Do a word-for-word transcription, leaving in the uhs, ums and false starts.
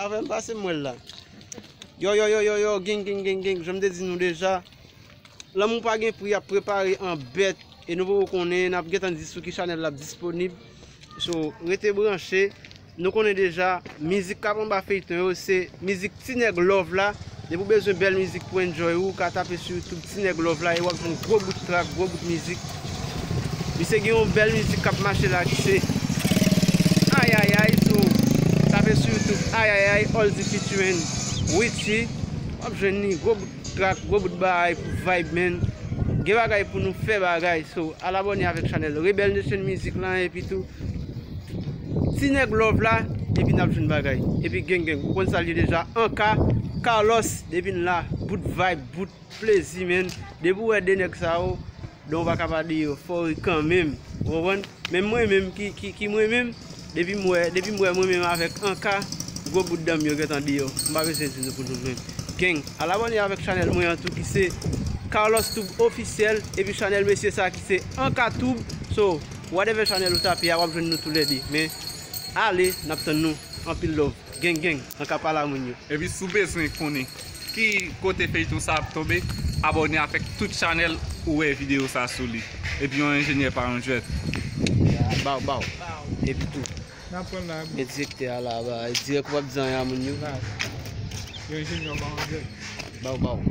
Fè m pase m wè l la. Yo, yo, yo, yo, yo, gang, gang, gang, gang. Jan m te di nou deja, lanmou pa gen pri, ap prepare an bèt. E nou poko konnen, n ap gentan di sou ki chanèl l ap disponib. So, rete branche. Nou konnen deja, mizik k ap anba feyton yo, se mizik Ti Nèg Love la. Depi w bezwen bèl mizik pou enjoy ou, ou ka tape sou YouTube Ti Nèg Love la, e w ap jwenn gwo bout trak, gwo bout mizik. Misye gen yon bèl mizik k ap mache la ki se Ayayay, so tape sou YouTube Ayayay, Halsey featuring Richie. W ap jwenn li, gwo bout trak, gwo bout bagay pou vibe, man. Gen bagay pou nou fè bagay, so al abòne avèk chanèl Rebel Nation Music lan, epi tou Ti Nèg Love la, epi n ap jwenn bagay. Epi gang gang, ou konn sa l ye deja, Anka, Carlos, depi n la, bout vibe, bout plezi, man. Depi w wè de nèg sa yo, donk w pa ka pa di yo fò ri kanmenm. Ou konprann? Menm mwen menm ki, ki, ki mwen menm, depi m wè, depi m wè mwen menm avèk Anka, gwo bout dan m yo gentan deyò. M pa bezwen di nou pou nou menm. Gang, al abòne avèk chanèl mwen an tou ki se Carlos Tube Officiel, epi chanèl mesye sa ki se Anka Tube. So, whatever chanèl ou tape a, w ap jwenn nou toulède. Men, ale, n ap tann nou. Anpil love. Gang gang, Anka pale a moun yo. Epi si w bezwen konnen ki kote feyton sa ap tonbe, abòne avèk tout chanèl ou wè videyo sa sou li. Epi yon enjenyè pa yon jwèt. Baw, baw. Epi tou, n ap pran la. Gen direktè a la, ba, dirèk w ap di anyen a moun yo. Yon enjenyè pa yon jwèt. Baw, baw.